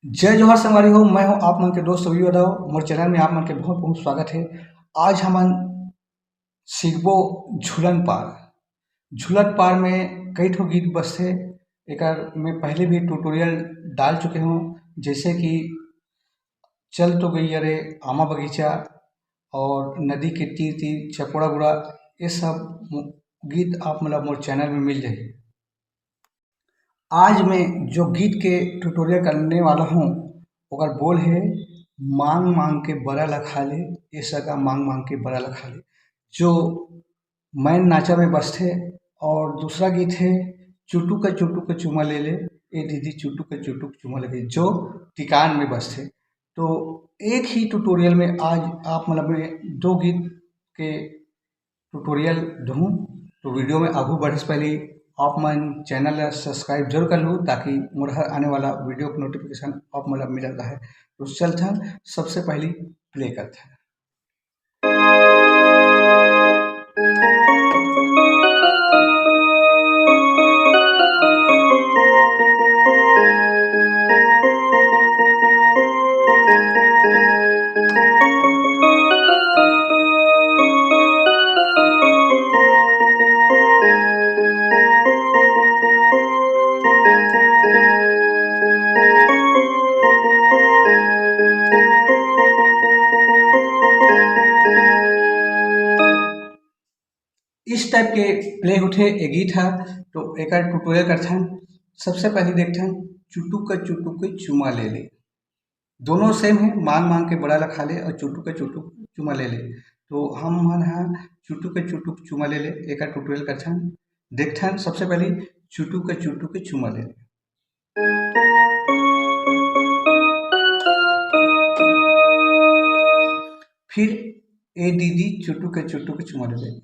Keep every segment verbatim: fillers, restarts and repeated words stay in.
जय जोहार संगवारी हो, मैं हूं आप मन के दोस्त रवि यादव। मोर चैनल में आप मन के बहुत बहुत स्वागत है। आज हमन सीखबो झूलन पार। झूलन पार में कई ठो गीत बसथे, एकर मैं पहले भी ट्यूटोरियल डाल चुके हूं, जैसे कि चल तो गई अरे आमा बगीचा और नदी के तीर तीर चपोड़ा गुड़ा, ये सब गीत आप मतलब मोर चैनल में मिल जाही। आज मैं जो गीत के ट्यूटोरियल करने वाला हूँ, ओकर बोल है, मांग मांग के बरा ला खा ले, ए सगा मांग मांग के बरा ला खा ले, जो मैन नाचा में बसथे। और दूसरा गीत है, चुटुक चुटुक चुमा ले ले, ए दीदी चुटुक चुटुक चुमा ले ले, जो टिकान में बसथे। तो एक ही ट्यूटोरियल में आज आप मतलब मैं दो गीत के ट्यूटोरियल दूँ। तो वीडियो में आगू बढ़े से पहले आप मन चैनल ला सब्सक्राइब जरूर कर लू, ताकि मोर हर आने वाला वीडियो के नोटिफिकेशन आप मन ला मिलत रहे। तो चलथन, सबसे पहले प्ले करथन। इस टाइप के प्ले होथे ए गीत हा। तो एकर ट्यूटोरियल करथन। सबसे पहले देखथन, चुटुक चुटुक चुमा ले ले। दोनों सेम है, मांग मांग के बड़ा ला खा ले और चुटुक चुटुक चुमा ले ले। तो हम मन हा चुटुक चुटुक चुमा ले ले, एकर ट्यूटोरियल करथन। देखथन सबसे पहले चुटुक चुटुक चुमा ले ले। फिर ए दीदी चुटुक चुटुक चुमा ले ले।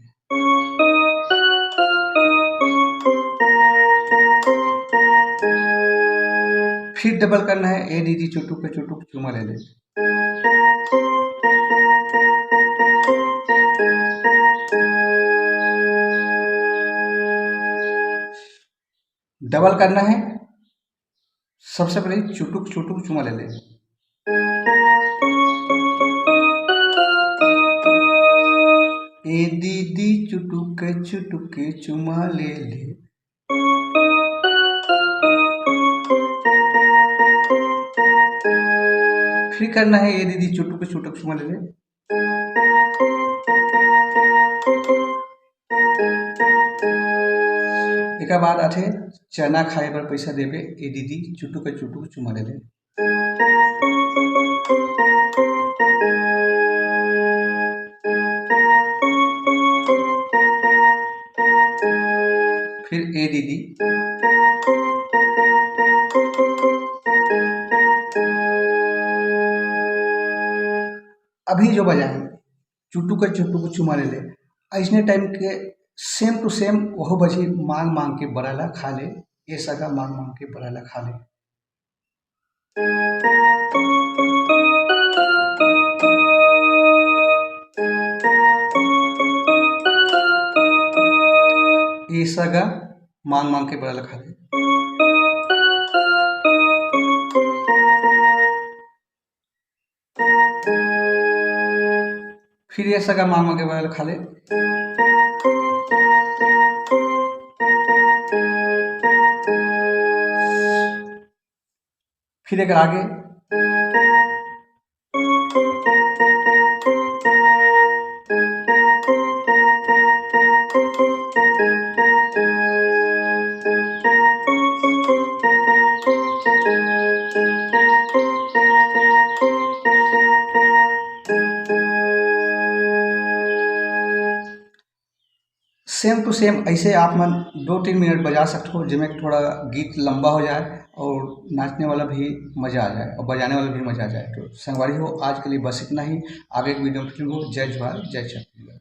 फिर डबल करना है, ए दीदी चुटुक चुटुक चुमा ले ले। डबल करना है, सबसे पहले चुटुक चुटुक चुमा ले ले। ए दीदी चुटुक चुटुक चुमा ले ले। फिर करना है, ए दीदी चुटुक चुटुक चुमा ले ले। एकर बाद आथे, चना खाए बर पैसा देबे, ए दीदी चुटुक चुटुक चुमा ले ले। फिर ए दीदी। अभी जो बजाए, चुटुक चुटुक चुमा ले ले, अइसने टाइम के सेम टू सेम वह बजी, मांग मांग के बड़ा ला खा ले, ए सगा मांग मांग के बड़ा ला खा ले। ए सगा मांग मांग के बड़ा ला खा ले। फिर ए सगा मांग मांग के बड़ा ला खा ले। फिर एक आगे। सेम टू सेम ऐसे आप मन दो तीन मिनट बजा सकते हो, जिसमें थोड़ा गीत लंबा हो जाए और नाचने वाला भी मज़ा आ जाए और बजाने वाला भी मज़ा आ जाए। तो संगवारी हो, आज के लिए बस इतना ही। आगे एक वीडियो में फिर हो। जय जोहार, जय छत्तीसगढ़।